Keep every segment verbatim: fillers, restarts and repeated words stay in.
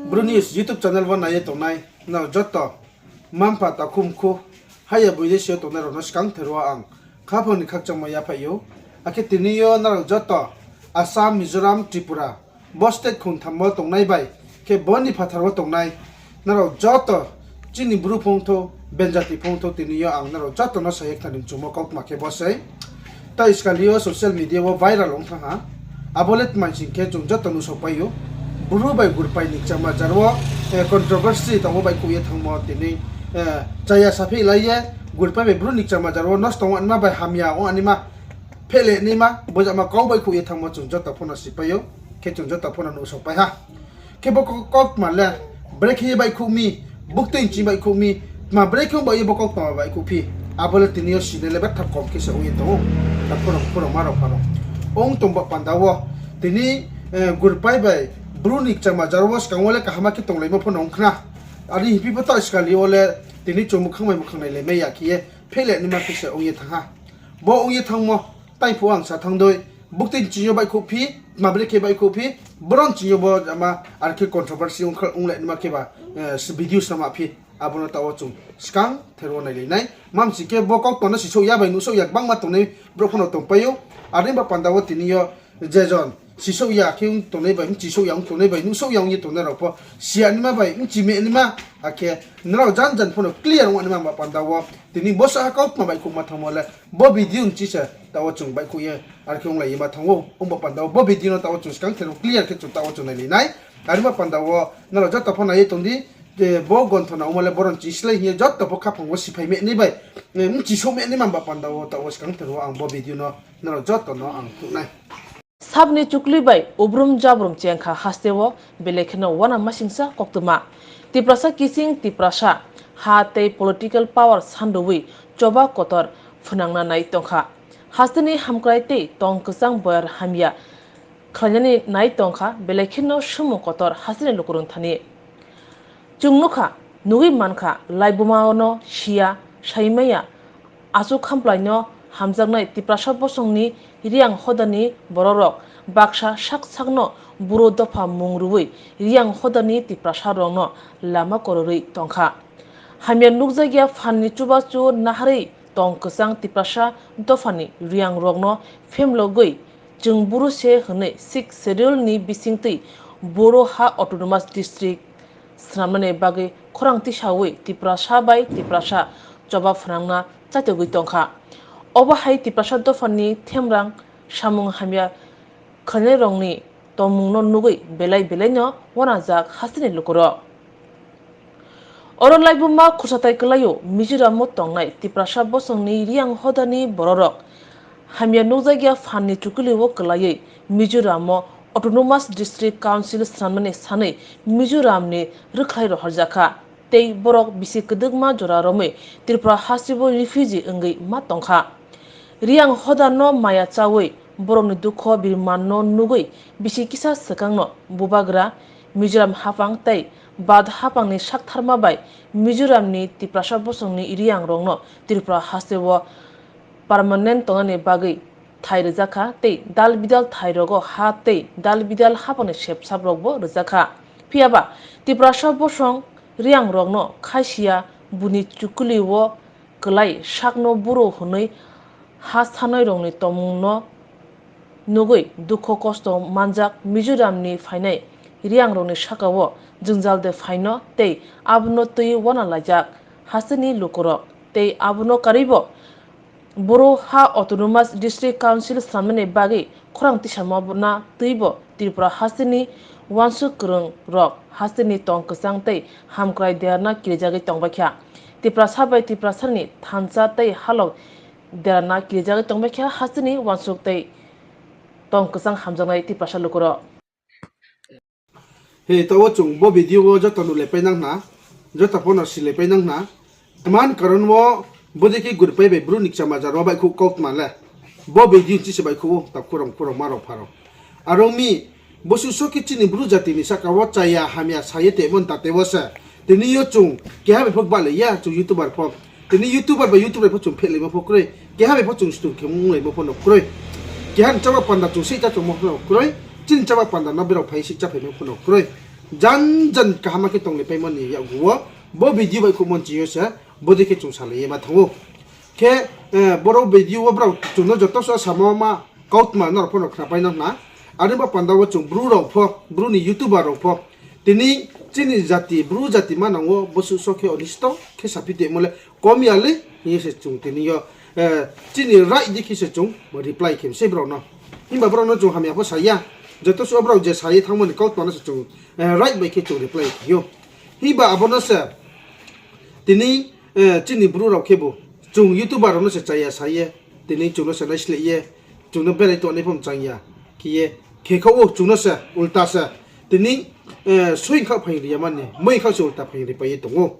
Bru News YouTube channel wo nai ye tongnai nrao joto, mma-mpha, takhu mkhu, haya boi de si yo tongnai rao no skangther wo ang khaphang ni khakchangmo yaphaih ou. Akhe tini yo nrao joto Assam, Mizoram, Tripura, bo state khongtham wo tongnai bai khe bo ni phathar wo tongnai nrao joto, chini Bru phungthou, benjati phungthou, tini yo ang nrao joto no sa ye khna ni mchumo kautma khe bo sei. Tai skali yo social media wo viral ong thanng ha. Abo le tma sing khe chung joto nuhsaopai ou. Bru bai Gurpai ni kchangma jar wo, eh, controversy taoh wo baihkhouh ye thanngmo tini, eh, chaya sapheih lai ye, Gurpai bai Bru ni kchangma jar wo nosto ong anima bai hamya ong anima, phehle naima, bo jama kau baihkhouh ye thanngmo chung joto pho no sipai ou, khe chung joto pho no nuhsaopai ha. Khe bo kau-, kautma le, brekhe ye baihkhouh mi, buktui nching baihkhouh mi, tma brekhe ong ba ye bo kautma baihkhouh phi, abo le tini yo sinai le betha kom khe se ong ye tong ou, takhu rao, mkhu rao, mma rao, mpha rao. Ong tong ba panda wo, tini, eh, Gurpai bai Bru ni kchangma jar wo skang wo le kaham khe tonglaimo pho no ong khna. Are hingphi pho taoh skali wo le tini chung mukhang bai mukhang nailaimai ya khe ye, phehle naima khe se ong ye thanng ha. Bo ong ye thanngmo, tai phuh ang sa thanng dei, buktui nching yo baihkhouh phi, tma brekhe baihkhouh phi, boro nching yo bo jama, are khe controversy ong kha-, onglai naima khe ba, eh, video snama phi, abo no taoh wo chung skangther wo nailai nai. Mamsi khe bo kautma no sisouh ya bai nuhsouh ya gbangma tongnai brouh pho no tongpai ou. Are ba panda wo tini yo je jon sisouh ya khe ong tongnai bai, bchisouh ya ong tongnai bai, nuhsouh ya ong ye tongnai rao pho, si ya naima bai, bchimai naima, akhe nrao jan jan pho no clear ong naima ba panda wo, tini bo saha kautma baihkhouhma thanngmo le, bo video nching se taoh wo chung baihkhouh ye, are khe onglai ye ma thanng ou, ong ba panda wo, bo video no taoh wo chung skangther wo clear khe chung taoh wo chung nailai nai. Are ba panda wo, nrao joto pho nai ye tong di, je bo gonthona ongmo le boro nching slái hing ye joto pho khaphang wo siphai mai nai bai, eh, bchisouh mai naima ba panda wo taoh wo skangther wo ang bo video no nrao joto no ang phnuh nai. Sab ni chukli bai ubrum jabrum chengkha haste wo belai kheno uana masingsa koktwma. Tiprasa kising Tiprasa ha tei political power sandowi choba kotor phwnangna nai tongkha. Haste ni hamkrai tei tong kwchang boyar hamya khlainani nai tongkha belai kheno sumung kotor haste ni lukurung thani. Chung nukha, nugwi mankha, laibuma no siya, saimaya, achu khamplai no hamjaknai Tiprasa bosong ni Reang hoda ni bororok baksa sak sak no buro dopha mung rwi Reang hoda ni Tiprasa rok no lama kororwi tongkha. Hamya nukjakya phan ni chubachu naharwi tong kwchang Tiprasa dopha ni Reang rok no phemlogwi chwng buro se hwnwi Sixth Schedule ni bisingtwi Boro ha autonomous district swnamnani bagwi khorang tisawi Tiprasa bai Tiprasa choba phwnangna chaitogwi tongkha. Obo hai Tiprasa dopha ni themrang samung hamya khlainairokni tongmungno nugwi belai belaino uanajak hasteni lukurok. Oro laibuma khursathai kwlaio Mizoramo tongnai Tiprasa bosongni Reang hodani bororok hamya nukjakya phanni chukliwo kwlaiwi Mizoramo Autonomous District Council swnamnani sanwi Mizoramni rwkhlai rohorjakha. Tei borok bisi kwdwkma jora romwi Tripura hasteo refugee wngwi ma tongkha. Reang hodano maya chawi borokni dukho birmanno nugwi bisi kisa swkangno bubagra Mizoram haphang tei Bad haphangni saktharma bai Mizoramni Tiprasa bosongni Reangrokno Tripura hasteo permanent tongnani bagwi thai rwjakha tei dal bidal thairogo ha tei dal bidal haphangni sepsaprokbo rwjakha. Phiyaba Tiprasa bosong Reangrokno khaisiya buni chukliwo kwlai sakno buro hwnwi ha sanairokni tongmungno nugwi dukho kosto manjak Mizoramni phainai Reangrokni sakao jwngjal de phaino tei abono twi uana laijak hasteni lukurok tei abono karwibo Boro ha Autonomous District Council swnamnani bagwi khorang tisamona twibo Tripura hasteni uansuk kwrwngrok hasteni tong kwchang tei hamkrai derana kirijagwi tongbaikha. Tiprasa bai Tiprasani thansa tei halok derana kirijagwi tongbaikha hasteni uansuk tei tong kwchang hamjaknai Tiprasa lukurok. He, taoh wo chung bo video wo joto nuhlaipai nang khna, joto pho no silaipai nang khna. Tma ni karon wo bodei khe Gurpai bai Bru ni kchama jaro baihkhouh kautma le. Bo video chisi baihkhouh o, ta khurang khurang ma rao pha rao. Aro mi, bo suso khe chini Bru jati ni saka wo chaya hamya sa ye tongmo ni tate wo se. Tini yo chung keha bai pho gbalai ya, chung YouTuber pho. Tini YouTuber bai YouTuber pho chung phehlaimo pho kroi. Keha bai pho chung stung khe munglaimo pho no kroi. Keha ni chaba panda chung sihcha chongmo pho no kroi. Chini chaba panda no berao phai sihcha phaimo pho no kroi. Jan jan kaham khe tonglaipaimo ni yakgu wo, bo video bai khouhmo nching yo se, bodei khe chung salai ye ma thanng ou. Khe, boro video wo brao chung no joto suh samo ma kautma nrao pho no khnapai no hna. Are ba panda wo chung Bru rao pho, Bru ni YouTuber rao pho, tini chini jati, Bru jati manang wo bosuh so khe onisto khe saphi tongmo le kom ya le hing ye se chung tini yo, chini right dei khe se chung reply khe mi sei brao no. Himba brao no chung hamya pho sa ya. Joto suh brao je sa ye thanngmo ni kautma no se chung right bai khe chung reply khe ou. Himba abo no se tini chini Bru rao khebu chung YouTuber rao no se chaya sa ye, tini chung no se naisleh ye, chung no berai tongnai pho mchang ya khe ye, khe khaoh ou chung no se ulta se tini soing khaoh phaing ri ya mani, moi khaoh se ulta phaing ripai ye tong ou.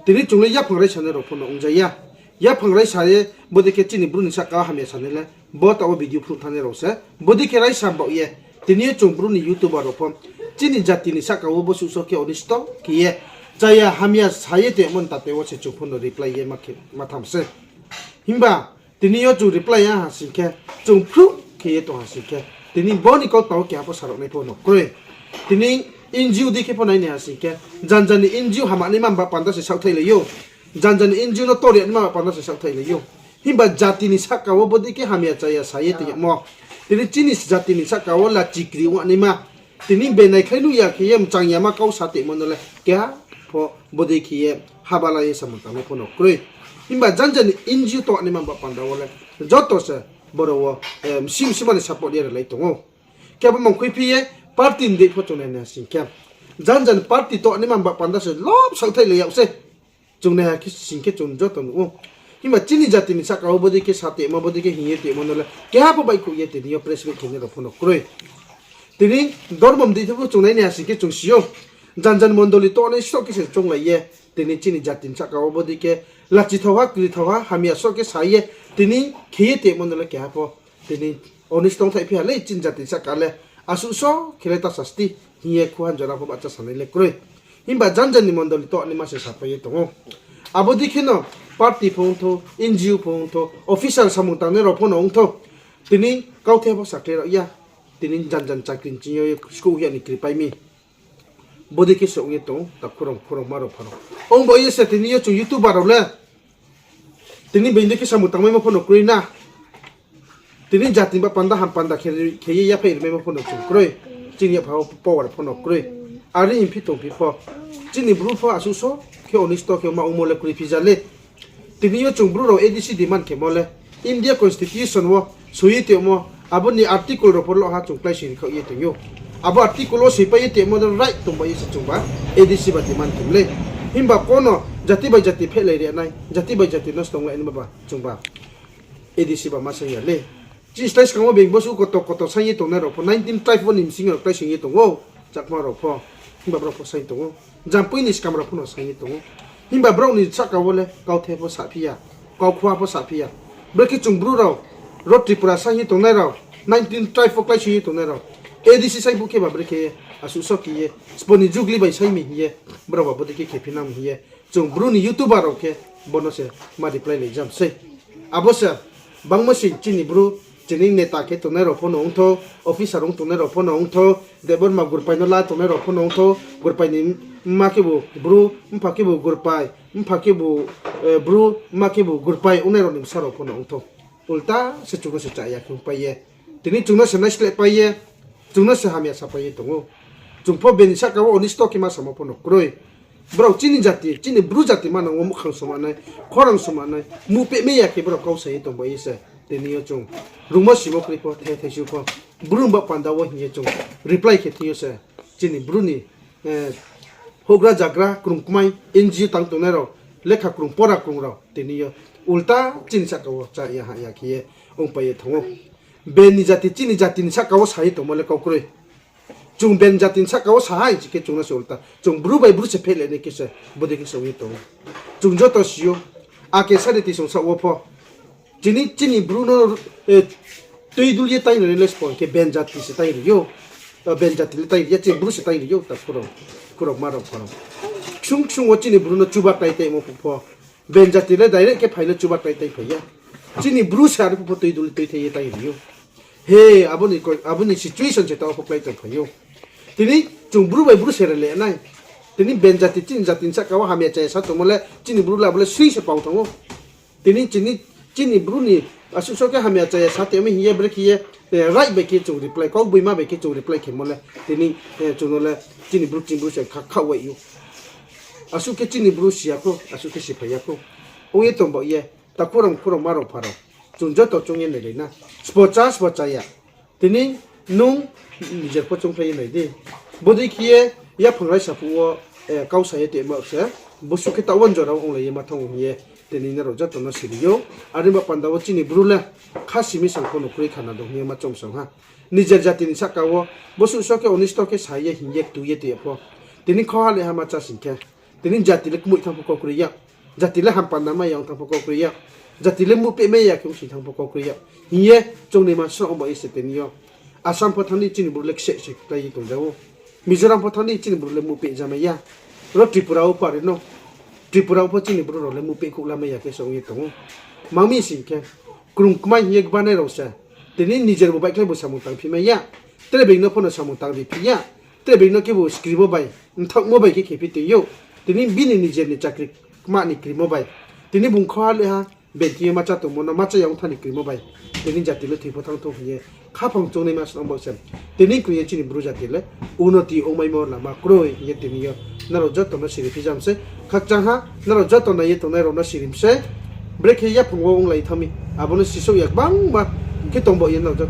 Tini chung le yaphang raisanai rao pho no ongja ya. Yaphang raisa ye bodei khe chini Bru ni sahka wo hamya sanai le, bo taoh wo video phnuh thanngnai rao se bodei khe raisa baoh ye, tini yo chung Bru ni YouTuber rao pho chini jati ni sahka wo bosuh so khe onisto khe ye, chaya hamya sa ye tongmo ni tate wo se chung pho no reply ye ma tham se. Himba tini yo chung reply ya ha sing khe, chung phruh khe ye tong ha sing khe, tini bo ni kautma wo keha pho sarao nai pho no kroi. Tini NGO dei khe pho nai nai ha sing khe, jan jan ni NGO hamya naima ba panda se saohthaihlai ou. Jan jan ni NGO no tor ya naima ba panda se saohthaihlai ou. Himba jati ni sahka wo bodei khe hamya chaya sa ye tong yagmo, tini chini jati ni sahka wo lachi kri ong naima, tini benaikhlai nuh ya khe ye mchang yama kau sa tongmo no le keha pho bodei khe ye haba la ye samung tangnai pho no kroi. Himba jan jan ni NGO tong naima ba panda wo le joto se boro wo msi msi mani support ye rilai tong ou. Khe abo mangkhuiphi ye party ni dei pho chung nai nai ha sing khe, jan jan party tong naima ba panda se lob saohthaihlai yag se. Chung nai ha khe sing khe chung joto nuh ou. Himba chini jati ni sahka wo bodei khe sa tongmo, bodei khe hing ye tongmo no le keha pho baihkhouh ye tini yo press meet khenai rao pho no kroi. Tini dormo ni dei pho chung nai nai ha sing khe chung si ou. Jan jan mondoli tongnai soh khe se chounglai ye, tini chini jati ni sahka wo bodei khe lachi thao ha, kri thao ha, hamya soh khe sa ye, tini khe ye tongmo no le keha pho tini onisto ongthaihphi ha le chini jati sahka le, asuh so khe le ta sasti hing ye khuhan jora pho bahcha sanai le kroi. Himba jan jan ni mondoli tong naima se sapai ye tong ou. Abo dei khe no party pho ongthou, NGO pho ongthou, officer samung tangnai rao pho no ongthou, tini kauthai pho sakhlai rao ya. Tini jan jan chakri nching yo ye skuh ya ni kripai mi. Bodei khe se ong ye tong ou, ta khorang khorang ma rao pha rao. Ong bo ye se tini yo chung YouTuber rao le tini being dei khe samung tangmaimo pho no kroi na. Tini jati ni ba panda ham panda khe ye yaphaih rimaimo pho no chung kroi. Chini yapha wo power pho no kroi. Are hingphi tongphi pho, chini Bru pho asuh so khe onisto khe ma ongmo le kroi phi ja le. Tini yo chung Bru rao ADC demand khemo le India Constitution wo soi ye tongmo, abo ni article rao pho loh ha chung kláisoing khaoh ye tong ou. Abo article wo soipai ye tongmo no right tongbai ye se chungba ADC ba demand khe le. Himba kono jati bai jati phehlai ri nai, jati bai jati no stonglai nai ba chungba ADC ba ma saing ya le. Chini slái skang wo being bosuh koto koto saing ye tongnai rao pho nineteen tribe wo ni bsing yo kláisoing ye tong ou, Chakma rao pho. Himba brao pho saing tong ou. Jampui ni skam rao pho no saing ye tong ou. Himba brao ni sahka wo le kauthai pho saphi ya, kaukhua pho saphi ya. Brekhe chung Bru rao, ro Tripura saing ye tongnai rao, nineteen tribe pho kláisoing ye tongnai rao, ADC saing phuh khe ba brekhe asuh so khe ye sbo ni jugli bai saing mi hing ye, brao ba bodei khe khephi nang mi hing ye, chung Bru ni YouTuber rao khe bo no se ma reply lai jam sei. Abo se bangmo se chini Bru, chini neta khe tongnai rao pho no ongthou, officer ong tongnai rao pho no ongthou, Debbarma Gurpai no la tongnai rao pho no ongthou, Gurpai ni mma khebu Bru, mpha khebu Gurpai, mpha khebu Bru, mma khebu Gurpai ongnai rao ni bsa rao pho no ongthou. Ulta se chung no se chaya khe ongpai ye, tini chung no se naislehpai ye, chung no se hamya sapai ye tong ou. Chung pho bini sahka wo onisto khe ma samo pho no kroi. Brao chini jati, chini Bru jati manang wo muhkhang somanai, khorang somanai, muh pehmai ya khe brao kau sa ye tongbai ye se. Tini yo chung rungmo simo kroi pho, the thaisiu pho, Bru ni ba panda wo hing ye chung reply khe thing yo se. Chini Bru ni houhgra zagra krung kmai, NGO tang tongnai rao, lekha krung pora krung rao tini yo ulta chini sahka wo chaya ha ya khe ye ongpai ye thanng ou. Bini jati chini jati ni sahka wo sa ye tongmo le kau kroi. Chung bini jati ni sahka wo sa hai chi khe chung no se ulta chung Bru bai Bru se phehlai nai khe se bodei khe se ong ye tong ou. Chung joto si ou, ake sari tisong saoh wo pho, chini chini Bru no tui dul ye taing ri le spon khe bini jati se taing ri ou. Bini jati le taing ri ya, chini Bru se taing ri ou ta khorang, khorang ma rao pha rao. Ksung ksung wo chini Bru no chuba tai taimo phuh pho, Ben jati le direct khe phai no chuba tai tai phai ya. Chini Bru se aro pho tui duli tui thai ye tai ri ou. He, abo ni situation se taoh pho klái tong phai ou. Tini chung Bru bai Bru se rele nai. Tini ben jati chini jati ni sahka wo hamya chaya sa tongmo le chini Bru le abo le sui se pao thanng ou. Tini chini, chini Bru ni asuh so khe hamya chaya sa tongmi hing ye brekhe ye, right bai khe chung reply, kau boima bai khe chung reply khemo le, tini, chung no le chini Bru, chini Bru se kha, khaoh wai ou. Asuh khe chini Bru si ya khou, asuh khe si phai ya khou. Ong ye tong baoh ye, takhu rao, mkhu rao, ma rao, pha rao. Chung joto choung ye nailai na. Sbo chá, sbo chá ya. Tini nung nijer pho choungkhlai ye nai di. Bodei khe ye yaphang raisa phuh wo, kau sa ye tongma se, bosuh khe taoh wo jora wo onglai ye ma thanng ou hing ye, tini nrao joto no siri ou. Are ba panda wo chini Bru le kha simi sang pho no kroi khana dong hing ye ma choungsong ha. Nijer jati ni sahka wo, bosuh so khe onisto khe sa ye hing ye tui ye tong ya pho. Tini khoha le ha ma chá sing khe. Tini jati le kmoih thanng pho kau kroi ya. Jati le hampanda mai ya ong thanng pho kau kroi ya. Jati le muhpeh mai ya khe ong sing thanng pho kau kroi ya. Hing ye choungnaima srao ong ba ye se tini yo. Assam pho thanng ni chini Bru le kse se klái ye tongja ou. Mizoram pho thanng ni chini Bru le muhpeh ja mai ya. Ro Tripura wo pho are no. Tripura wo pho chini Bru rao le muhpeh khouh la mai ya khe se ong ye tong ou. Mang mi sing khe, krung kmai hing ye gbanai rao se. Tini nijer bo baihkhlai bo samung tangphi mai ya. Tre being no pho no samung tang ri phi ya. Tre being no khe bo skrimo bai, mthaohmo bai khe khephi tong ou. Tini bini nijer ni chakri kma ni krimo bai. Tini bung khoha le ha, ben thing yo ma chá tongmo no ma chá ya ong tha ni krimo bai. Tini jati le thoi pho thanng thou hing ye khaphang choungnaima srao ong ba se. Tini kroi ye chini Bru jati le unoti ongmaimo lama kroi hing ye tini yo nrao joto no siri phi jam se. Khakchang ha, nrao joto nai ye tongnai rao no siri mi se. Brekhe yaphang wo onglai thanng mi, abo no sisouh ya gbangma khe tong baoh ye nrao joto